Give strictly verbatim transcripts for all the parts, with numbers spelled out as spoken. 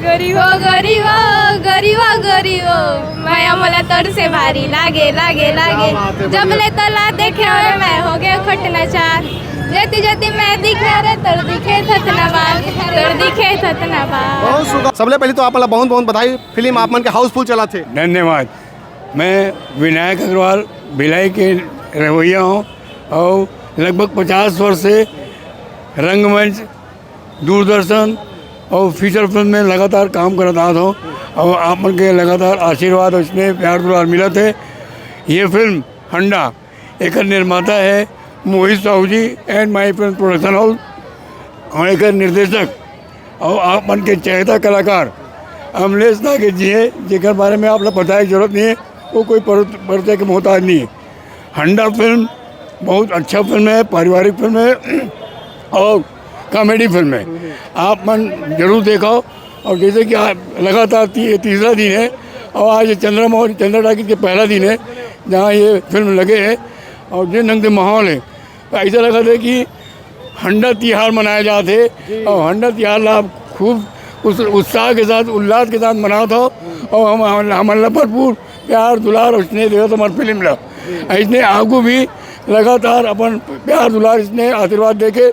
गोरी हो, गोरी हो, गोरी हो, गोरी हो, माया मोला तोर से भारी लागे, लागे, लागे। क्या बात है, जब बढ़िया। ले तोला देखे हो रे, मैं हो गए खटना चार। जति जति मैं दिखे रे, तोर दिखे थतना बार, तोर दिखे थतना बार। बहुत सुंदर। सबले पहले तो आप मन ला बहुत बहुत बधाई, फिल्म आप मन के हाउसफुल चलत हे। धन्यवाद। मैं विनायक अग्रवाल, भिलाई के रहवैया हूँ और लगभग पचास वर्ष से रंगमंच, दूरदर्शन और फीचर फिल्म में लगातार काम करत आत हूँ और आप मन के लगातार आशीर्वाद और इसमें प्यार दुलार मिलत हे। ये फिल्म हंडा, एकर निर्माता है मोहित साहू जी and My Film Production House और एकर निर्देशक और आप मन के चहेता कलाकार अमलेश नागेश जी है, जेकर बारे में आप लोग बताए के जरूरत नहीं है, वो कोई पर-, परिचय के मोहताज नहीं है। हंडा फिल्म बहुत अच्छा फिल्म है, पारिवारिक फिल्म है और कॉमेडी फिल्म है, आप मन जरूर देखो। और जैसे कि आज लगातार ती-, तीसरा दिन है और आज ये चंद्रमा और चंद्र टाकीज के पहला दिन है जहाँ ये फिल्म लगे है और जिन ढंग से माहौल है, तो ऐसा लगा था कि हंडा तिहार मनाए जात हे जी। और हंडा तिहार ला आप खूब उस उत्साह के साथ, उल्लास के साथ मनात हो और हम, हम, हमन ला भरपूर प्यार, दुलार और स्नेह देवत हमार फिल्म ला। ऐसने आगू भी लगातार अपन प्यार, दुलार, स्नेह, आशीर्वाद देके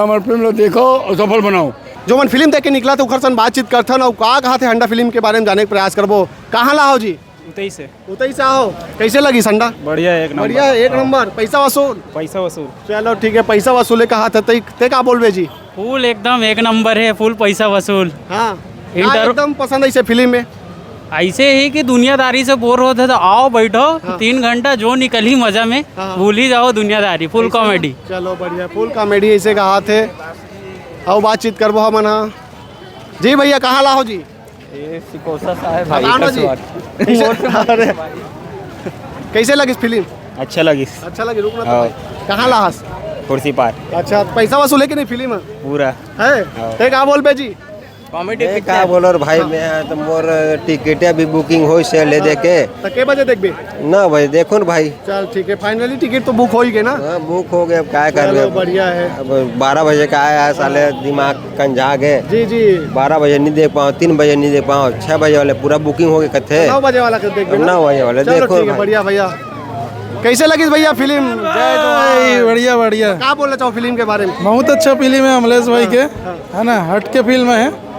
हमार फिल्म ला देखो और सफल बनाओ। जो मन फिल्म देख के निकला था, ओकर सन बातचीत करथन और का कहा थे हंडा फिल्म के बारे में जाने के प्रयास करबो। कहाँ ला हो जी? उतई से। उतई से आओ, कैसे लगी संडा? बढ़िया, एक नंबर। बढ़िया, एक हाँ। नंबर। पैसा वसूल? पैसा वसूल। चलो ठीक है, पैसा वसूल है कहा था, ते, ते का बोलबे जी? फुल एकदम एक नंबर है, फुल पैसा वसूल। हाँ। इंटर- का एकदम पसंद है इसे फिल्म में? ऐसे ही कि दुनियादारी से बोर होते तो आओ बैठो, हाँ। तीन घंटा जो निकली मजा में, हाँ। भूल ही जाओ दुनियादारी, फुल ऐसे कॉमेडी। चलो बढ़िया, फुल कॉमेडी ऐसे कहा थे। आओ बातचीत करबो हमन, हाँ। जी भैया, कहाँ ला हो जी? ये सिकोसा सा है भाई, बताओ ना जी। कैसे, अरे, कैसे लगिस फिल्म? अच्छा लगिस। अच्छा लगिस, रुक ना तो हाँ। भाई। कहाँ ला हस? कुर्सी पार। अच्छा, पैसा वसूल है कि नहीं फिल्म? पूरा। है? हाँ। ते का बोलबे जी? कॉमेडी मैं पिक्चर। का बोलो रे भाई, हाँ। मैं तो मोर टिकट अभी बुकिंग होइस हे ले हाँ। दे के। तो के बजे देखबे? नौ बजे देखो ना भाई। चल ठीक है, फाइनली टिकट तो बुक हो ही गए ना? हाँ, बुक हो गए, अब क्या चलो, करबे? बढ़िया है। अब बारह बजे का आया है, साले दिमाग कंजा गए। जी, जी। बारह बजे नहीं देख पाओ, तीन बजे नहीं देख पाओ, छह बजे वाले पूरा बुकिंग हो गए कथे। नौ बजे वाला कर देखबे ना? नौ बजे वाले चलो, देखो ठीक है, भाई। बढ़िया भैया। कैसे लगिस भैया फिल्म? जय जोहार। बढ़िया, बढ़िया। का बोलना चाहो फिल्म के बारे में? बहुत अच्छा फिल्म है अमलेश भाई हाँ, के, हाँ। है ना, हट के फिल्म है।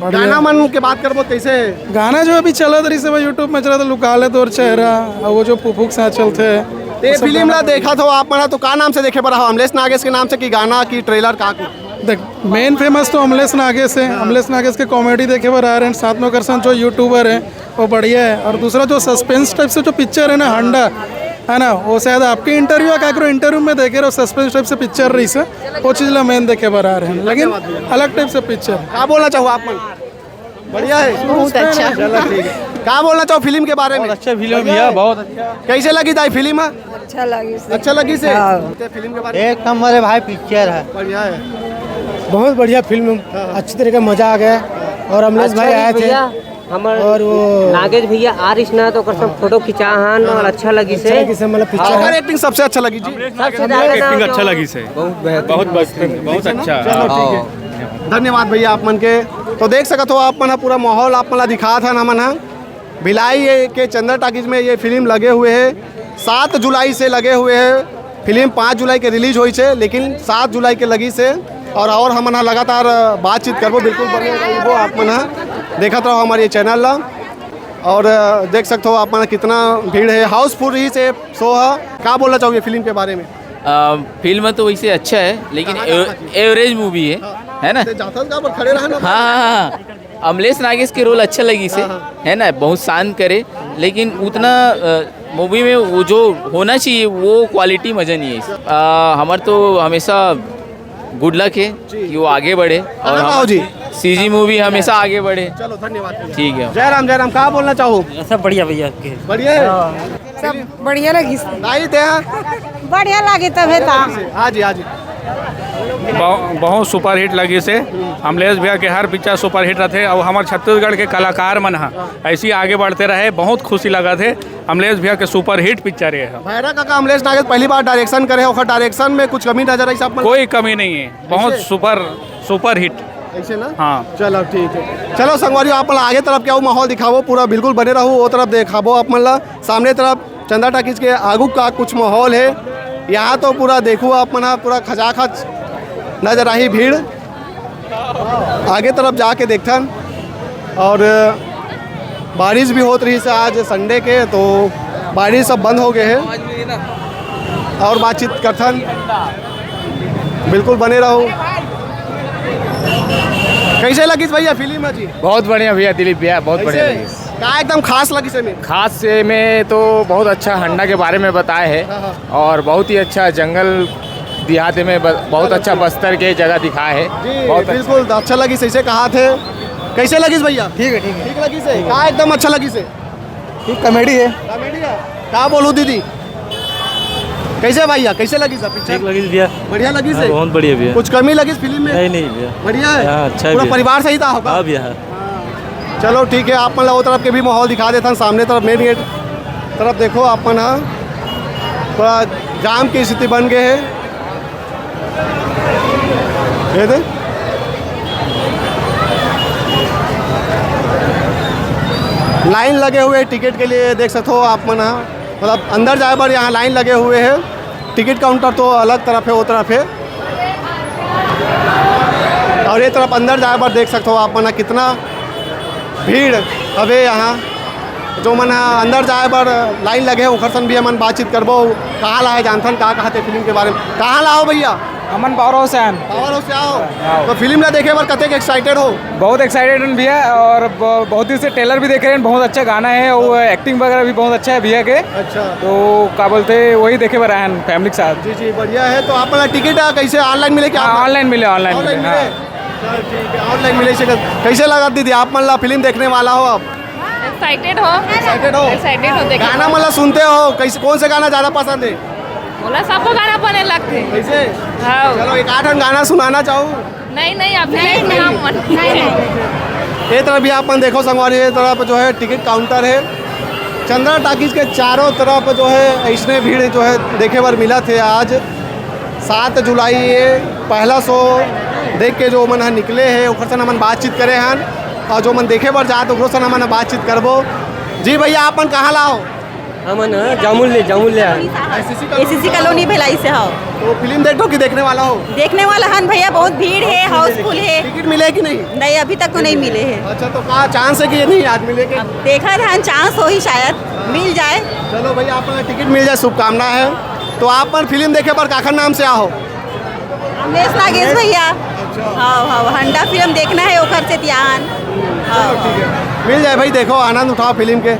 बढ़िया। गाना मन के बात करबो, कैसे? गाना जो अभी चलत रहिस हे, YouTube में चलत, लुका ले तोर चेहरा, और वो जो फुफुक सा चलते हैं, ये वो सब फिल्म गाना ला देखा था आप मना, तो का नाम से देखे बर हो? अमलेश नागेश के नाम से कि गाना की ट्रेलर का कुछ? देख, मेन फेमस तो अमलेश नागेश है। हाँ। अमलेश नागेश के कॉमेडी देखे बर आ रहे हैं, साथ में ओकर संग जो यूट्यूबर है, वो बढ़िया है। और दूसरा जो सस्पेंस टाइप से जो पिक्चर है ना, हंडा, है ना, वो शायद आपके इंटरव्यू या काकरो इंटरव्यू में देखे रहो, सस्पेंस टाइप से पिक्चर रहिस हे, वो चीज ला मेन देखे बर आ रहे हैं, लेकिन अलग टाइप से पिक्चर। का बोलना चाहो आप मन? बढ़िया है। बहुत अच्छा। चलो ठीक है। का बोलना चाहो फिल्म के बारे में? बहुत अच्छा फिल्म बढ़िया भैया, है। बहुत अच्छा। कैसे लगी दाई फिल्म? अच्छा लगिस। अच्छा लगिस हे? हाँ। ते फिल्म के बारे में? एक नंबर है भाई, पिक्चर है। बढ़िया है। बहुत बढ़िया फिल्म, हाँ। अच्छी तरीके से मजा आ गया। और अमलेश अच्छा भाई लगिस आए थे। भैया, हमर और वो नागेश भैया आ रहिस ना, तो ओकर सब फोटो खिंचा हन और अच्छा लगिस अच्छा हे। लगिस हे, मतलब पिक्चर और है। एक्टिंग सबसे अच्छा लगी जी। सबसे ज्यादा एक्टिंग ना अच्छा जो लगिस हे। बहुत बेहतरीन। बहुत बेहतरीन, बहुत अच्छा। चलो ठीक है, धन्यवाद भैया आप मन के। तो देख सकत हो आप मन ह, पूरा माहौल आप मन ला दिखात हन हमन ह। भिलाई ये के चंद्र टाकीज में ये फिल्म लगे हुए है, सात जुलाई से लगे हुए है। फिल्म पाँच जुलाई के रिलीज होइस हे, लेकिन सात जुलाई के लगिस हे। और, और हमन ह लगातार बातचीत करबो, बिल्कुल बढ़िया रहिबो आप मन ह। देखत रहो हमारे ये चैनल ला। और देख सकते हो आप मन कितना भीड़ है, हाउसफुल रहिस हे शो ह। का बोलना चाहोगे फिल्म के बारे में? अ, फिल्म तो वैसे अच्छा है, लेकिन कहाँ, एव-, कहाँ? एवरेज मूवी है, हाँ। है ना? ते जाता का पर खड़े रहा ना। हाँ, हाँ, हाँ। अमलेश नागेश के रोल अच्छा लगिस हे, हाँ, हाँ। है ना, बहुत शांत करे, लेकिन उतना, अ, मूवी में वो जो होना चाहिए वो क्वालिटी मजा नहीं है। अ, हमार तो हमेशा गुड लक है जी। कि वो आगे बढ़े और कहाँ हमार हो जी? सीजी मूवी हमेशा आगे बढ़े। चलो धन्यवाद। ठीक है। जय राम, जय राम। का बोलना चाहो? सब बढ़िया भैया आपके। बढ़िया है? हाँ। सब बढ़िया लगिस। दाई ते हैं? बढ़िया लगे तभे ता। हाँ जी, हाँ जी। बहु-, बहुत सुपरहिट लगिस हे। अमलेश भैया के हर पिक्चर सुपरहिट रथे और हमार छत्तीसगढ़ के कलाकार मन ह ऐसे ही आगे बढ़ते रहे, बहुत खुशी लगत हे। अमलेश भैया के सुपरहिट पिक्चर ये है। भैरा काका अमलेश नागेश पहली बार डायरेक्शन करे, ओकर डायरेक्शन में कुछ कमी नजर आई सब? कोई कमी नहीं है, बहुत कैसे? Super, superhit. ऐसे ना? हाँ। चलो, ठीक है। चलो संगवारी, आप मन ला आगे तरफ के अउ माहौल दिखाबो, पूरा बिल्कुल बने रहू, वो तरफ दिखाबो आप मन ला। सामने तरफ चंदा टाकीज के आगू का कुछ माहौल है। यहाँ तो पूरा देखू आप मन, पूरा खचाखच नजर आही भीड़। आगे तरफ जाके देखथन। और बारिश भी होत रही से आज संडे के, तो बारिश अब बंद हो गए है। और बातचीत करथन, बिल्कुल बने रहो। कैसे लगिस भैया फिल्म जी? बहुत बढ़िया भैया, दिलीप भैया, बहुत बढ़िया कैसे? लगिस। का एकदम खास लगिस एमे? खास से में तो बहुत अच्छा हंडा के बारे में बताए है। हाँ, हाँ। और बहुत ही अच्छा जंगल देहात में ब-, बहुत अच्छा बस्तर के जगह दिखाए है। जी, बहुत अच्छा। बिल्कुल अच्छा लगिस, ऐसे कहा थे। कैसे लगिस भैया? ठीक है, ठीक है। ठीक लगिस है? का एकदम अच्छा लगिस है? ठीक कॉमेडी है। कॉमेडी है। का बोलू दीदी, कैसे भैया, कैसे लगिस पिक्चर? ठीक लगिस भैया। बढ़िया लगिस हाँ, है? बहुत बढ़िया भैया। कुछ कमी लगिस फिल्म में? नहीं, नहीं भैया। बढ़िया है? हाँ, अच्छा है पूरा भैया। परिवार सहित आए हो का? हाँ भैया, हाँ। चलो ठीक है, आप मन ला वो तरफ के भी माहौल दिखा देथन, सामने तरफ मेन गेट तरफ देखो आप मन ह, थोड़ा जाम की स्थिति बन गए है। ये दे, लाइन लगे हुए टिकट के लिए देख सकते हो आप मन ह, मतलब अंदर जाए बर यहाँ लाइन लगे हुए है। टिकट काउंटर तो अलग तरफ है, वो तरफ है। और ये तरफ अंदर जाए बर देख सकते हो आप मन ह, कितना भीड़ हवे यहाँ। जो मन ह अंदर जाए बर लाइन लगे हे, ओखर सन भी हमन बातचीत करबो। कहाँ ला हे जानथन, का कहते फिल्म के बारे में। कहाँ ला हो भैया? हमन पावर हाउस से आन। पावर हाउस से आओ। हाँ। तो फिल्म ला देखे बर कतेक एक्साइटेड हो? बहुत एक्साइटेड हन भैया, और ब-, बहुत दिन से ट्रेलर भी देखे रहन, बहुत अच्छा गाना है, वो एक्टिंग वगैरह भी बहुत अच्छा है भैया के। अच्छा। तो का बोलते, वही देखे बर आए हन फैमिली के साथ। जी, जी, बढ़िया है। तो आप मन ला टिकट, आ, कैसे ऑनलाइन मिले क्या हाँ, आप मन? ऑनलाइन मिले, ऑनलाइन ऑनलाइन मिले, मिले? हाँ। चल, ठीक है, ऑनलाइन मिले से कर-, कैसे लगा दीदी, आप मन ला फिल्म देखने वाला हो आप? एक्साइटेड हो? एक्साइटेड हो? एक्साइटेड हो, देखो। गाना मन ला सुनते हो, कैसे, कौन से गाना ज्यादा पसंद है? बोला, सबको गाना बने लगते हैं। कैसे? हाँ। चलो, एक आध गाना सुनाना चाहो? नहीं, नहीं, अभी नहीं, नहीं, नहीं। सुनाओ मन। नहीं, नहीं। ये तरफ भी आप मन देखो संगवारी, ये तरफ जो है टिकट काउंटर है। चंद्रा टाकीज के चारों तरफ जो है, इसने भीड़ जो है देखे बर मिलत हे आज। सात जुलाई ये पहला शो देख के जो मन ह निकले हे, ओकर सन हमन बातचीत करे हन, और जो मन देखे बर जात, ओकरो सन हमन बातचीत करबो। जी भैया, आप मन कहाँ ला हो? हमन ह जामुल ले, जामुल ले आए। ACC colony ACC colony Bhilai से हो। तो फिल्म देख दो कि देखने वाला हो? देखने वाला हन भैया, बहुत भीड़ है, हाउसफुल है। टिकट मिले कि नहीं? नहीं, अभी तक तो नहीं मिले है। अच्छा, तो का चांस है कि ये नहीं आज मिले के? अब देखा था, चांस हो ही शायद मिल जाए। चलो भैया, आप मन ला टिकट मिल जाए, शुभकामना है। तो आप मन फिल्म देखे बर काखर नाम से आओ? अमलेश नागेश भैया। अच्छा। हाँ, हाँ, हंडा फिल्म देखना है, ओखर से ध्यान। हाँ। ठीक है, मिल जाए भाई, देखो, आनंद उठाओ फिल्म के।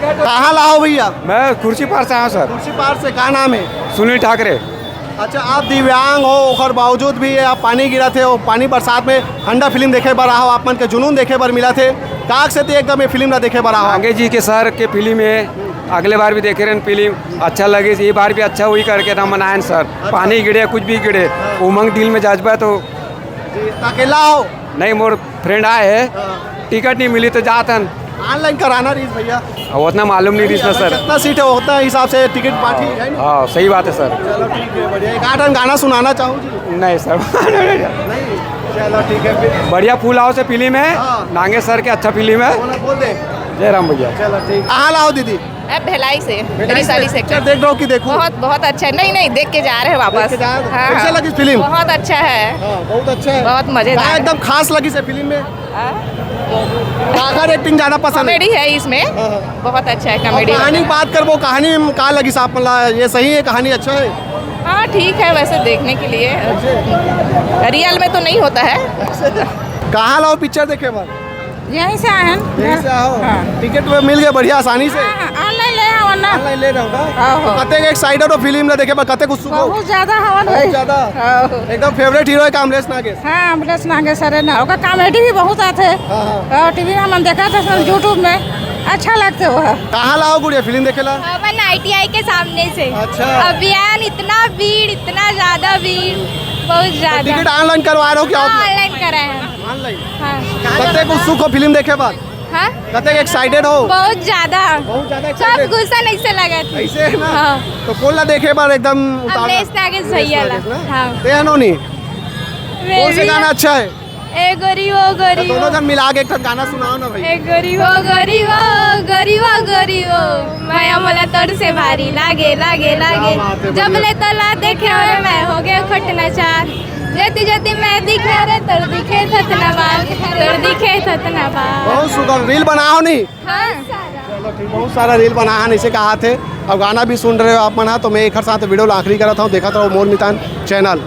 कहाँ ला हो भैया? मैं खुर्सीपार से आया हूँ सर। खुर्सीपार से, का नाम है? सुनील ठाकरे। अच्छा, आप दिव्यांग हो, ओकर बावजूद भी आप पानी गिरत हे, वो पानी बरसात में हंडा फिल्म देखे बर आहो, आप मन के जुनून देखे बर मिलत हे। काक से तो एकदम ये फिल्म ला देखे बर आहो। नागेश जी के सर के फिल्म है, अगले बार भी देखे रहन फिल्म, अच्छा लगे, ये बार भी अच्छा हुई करके ना मनायन सर। अच्छा। पानी गिरे, कुछ भी गिरे, उमंग दिल में जज्बा तो। जी, तो अकेला हो? नहीं, मोर फ्रेंड आए है, हाँ। टिकट नहीं मिली तो जात हन। ऑनलाइन कराना रहीस भैया। अब उतना मालूम नहीं रहीस ना सर। जितना सीट है उतना हिसाब से टिकट बांटी है ना? हाँ, सही बात है सर। चलो ठीक है, बढ़िया। एक आध गाना सुनाना चाहो जी? नहीं सर। नहीं, चलो ठीक है फिर। बढ़िया फुल हाउस है फिल्म है, हाँ। नागेश सर के अच्छा फिल्म है। बोला, बोल दे। जय राम भैया। चलो ठीक। कहाँ ला हो दीदी? अब भिलाई से, भिलाई से। वैशाली सेक्टर। पिक्चर देख रहे हो कि देखो? बहुत, बहुत अच्छा है। नहीं, नहीं, देख के जा रहे हैं वापस। देख के जा रहे हो? हाँ, कैसे हाँ। लगी फिल्म? बहुत अच्छा है। हाँ, बहुत अच्छा है। बहुत मजेदार। हाँ, एकदम खास लगी से फिल्म में। हाँ। काकर एक्टिंग ज्यादा पसंद है? कॉमेडी है इसमें। हाँ, हाँ। बहुत अच्छा है और कॉमेडी। कहानी बात करबो, कहानी में का लगी साहब, मतलब ये सही है, कहानी अच्छा है? हाँ, ठीक है वैसे देखने के लिए। अच्छा। रियल में तो नहीं होता है। कहाँ लाओ पिक्चर देखे बार? यहीं से आए हैं। यहीं से आओ? हाँ। टिकट में मिल गया बढ़िया आसानी से? हाँ, हाँ, ऑनलाइन ले आओ ना। ऑनलाइन ले रहा हूँ ना? हाँ, हाँ। तो कते के एक्साइटेड हो फिल्म ला देखे बर, कते के उत्सुक हो? बहुत ज्यादा हवन बहुत भाई। ज्यादा? हाँ। एकदम फेवरेट हीरो है का अमलेश नागेश? हाँ, अमलेश नागेश सर है ना, ओकर कॉमेडी भी बहुत आथे। हाँ, हाँ। और टीवी में हम देखा था सर, YouTube में, अच्छा लगते वो है। कहाँ लाओ गुड़िया फिल्म देखे ला? अपन आईटीआई के सामने से। अच्छा। अभियान इतना भीड़, इतना ज्यादा भीड़, बहुत तो ज्यादा। टिकट ऑनलाइन करवा रहे हो क्या आप? हाँ, ऑनलाइन कराए हैं। ऑनलाइन? हाँ। कते के उत्सुक हो फिल्म देखे बर? हाँ? कते के एक्साइटेड हो? बहुत ज्यादा। बहुत ज्यादा सब एक्साइटेड? गुलशन ऐसे लगे थे। ऐसे है ना? हाँ। तो कौन ला देखे बर एकदम उतावला? अमलेश नागेश अमलेश भैया ला। नागेश ना? हाँ। ते हनो नहीं? कौन से गाना अच्छा है? ए गोरी ओ गोरी ओ। दोनों जन मिला के एक ठन गाना सुनाओ ना भाई। ए गोरी ओ गोरी ओ, गोरी ओ गोरी ओ, माया मोला तोर से भारी लागे लागे लागे। क्या बात है, जब बढ़िया। ले तोला देखे और मैं हो गए खटना चार। जति जति मैं दिखे रे तोर दिखे थतना बाल, तोर दिखे थतना बाल। बहुत सुंदर रील बनाओ नहीं। हाँ। बहुत सारा रील बना है, इसे कहा थे। अब गाना भी सुन रहे हो आप मन हा, तो मैं एक साथ वीडियो ला आखिरी करत हूँ, देखत रहो मोर मितान चैनल।